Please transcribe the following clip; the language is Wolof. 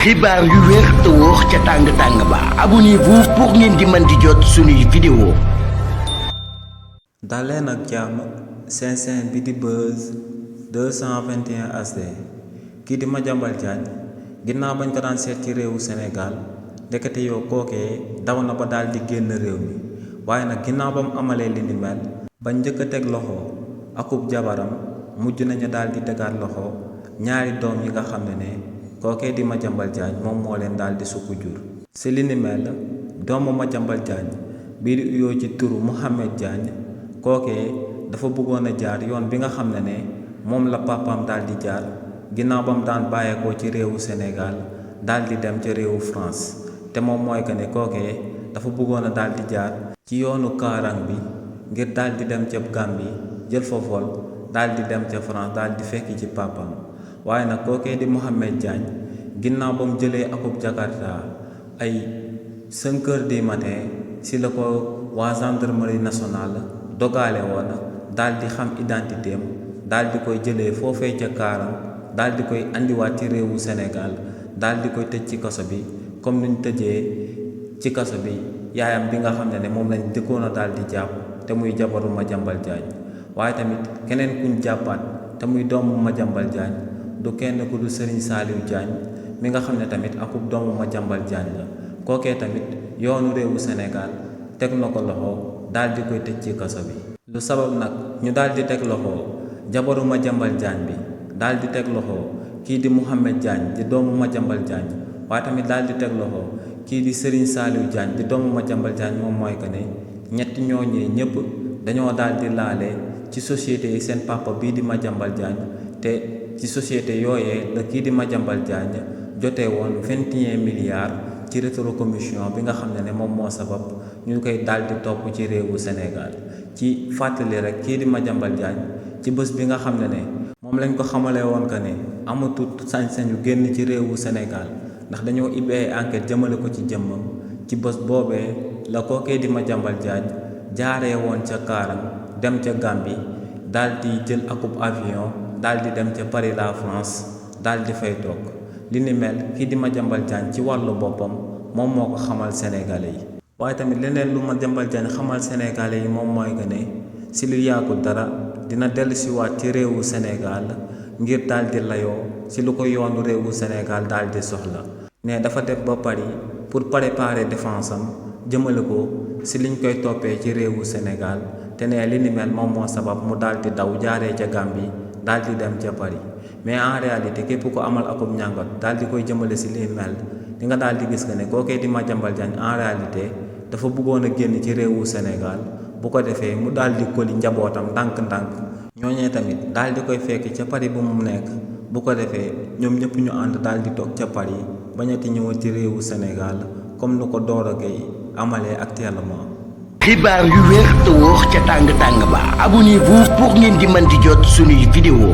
xibaar yu wér te wóor ca tàng ba abonnez-vous pour ngeen di mën di jot suñuy vidéo. daleen ak jàmm seen bi di Buzz 221 HD kii di Madiambal Diagne ginnaaw bañ ko daan seet ci réewu Sénégal ndekete yoo kookee daw na ba daal di génn réew mi waaye nag ginnaaw ba mu amalee li ni mel bañ njëkk a teg loxo akub jabaram mujj nañu daal di tegaat loxo ñaari doom yi nga xam ne kookee di Madiambal Diagne moom moo leen daal di sukk jur si li ni mel doomu Madiambal Diagne bii di uyoo ci turu Mouhamed Diagne kookee dafa bëggoon a jaar yoon bi nga xam ne moom la papaam daal di jaar ginnaaw ba mu daan bàyyeekoo ci réewu Sénégal daal di dem ca réewu France te moom mooy que ne kookee dafa bëggoon a daal di jaar ci yoonu kaarang bi ngir daal di dem ca Gambie jël fa vol daal di dem ca France daal di fekki ci papaam waaye nag kookee di Mouhamed Diagne ginnaaw ba mu jëlee akub Jakarta ay 5 heures du matin si la ko waa gendarmerie nationale dogaale woon daal di xam identité am daal di koy jëlee foofee ca Kaarang daal di koy andiwaat ci réewu Sénégal daal di koy tëj ci kaso bi comme niñ tëjee ci kaso bi yaayam bi nga xam ne moom lañ dëkkoon a daal di jàpp te muy jabaru Madiambal Diagne waaye tamit keneen kuñ jàppaat te muy doomu Madiambal Diagne du kenn ku du Serigne Saliou Diagne mi nga xam ne tamit akub doomu Madiambal Diagne la kookee tamit yoonu réewu Sénégal teg na ko loxo daal di koy tëj ci kaso bi lu sabab nag ñu daal di teg loxo jabaru Madiambal Diagne bi daal di teg loxo kii di Mouhamed Diagne di doomu Madiambal Diagne waaye tamit daal di teg loxo kii di Serigne Saliou Diagne di doomu Madiambal Diagne moom mooy que ne ñetti ñooñee ñëpp dañoo daal di laale ci société yi seen papa bii di Madiambal Diagne te ci société yooyee la kii di Madiambal Diagne jotee woon 21 milliards ci rétrocommission bi nga xam ne moom moo sabab ñu koy daal di topp ci réewu Sénégal ci fàttali rek kii di Madiambal Diagne ci bés bi nga xam ne moom lañ ko xamalee woon que ne amatut sañ-sañu génn ci réewu Sénégal ndax dañoo ibbi ay enquête jëmale ko ci jëmmam ci bés boobee la kookee di Madiambal Diagne jaaree woon ca Kaarang dem ca Gambie daal di jël akub avion daal di dem ca Paris la France daal di fay toog li ni mel kii di Madiambal Diagne ci wàllu boppam moom moo ko xamal sénégalais yi waaye tamit leneen lu Madiambal Diagne xamal sénégalais yi moom mooy que ne si lu yàggul dara dina dellusiwaat ci réewu Sénégal ngir daal di layoo si lu ko yoonu réewu Sénégal daal di soxla ne dafa def ba Paris pour préparer défense am jëmale ko si liñ koy toppee ci réewu Sénégal te ne li ni mel moom moo sabab mu daal di daw jaaree ca Gambie daal di dem ca Paris mais en réalité képp ko amal akub ñàngat daal di koy jëmale si li mel di nga daal di gis que ne kookee di Madiambal Diagne en réalité dafa bëggoon a génn ci réewu Sénégal bu ko defee mu daal di koli njabootam ndànk-ndànk ñooñee tamit daal di koy fekk ca Paris bu mu nekk bu ko defee ñoom ñëpp ñu ànd daal di toog ca Paris bañati ñëw ci réewu Sénégal comme nu ko Doro Gueye amalee actuellement. xibaar yu wér te wóor ca tàng ba abonnez-vous pour ngeen di mën di jot suñuy vidéo.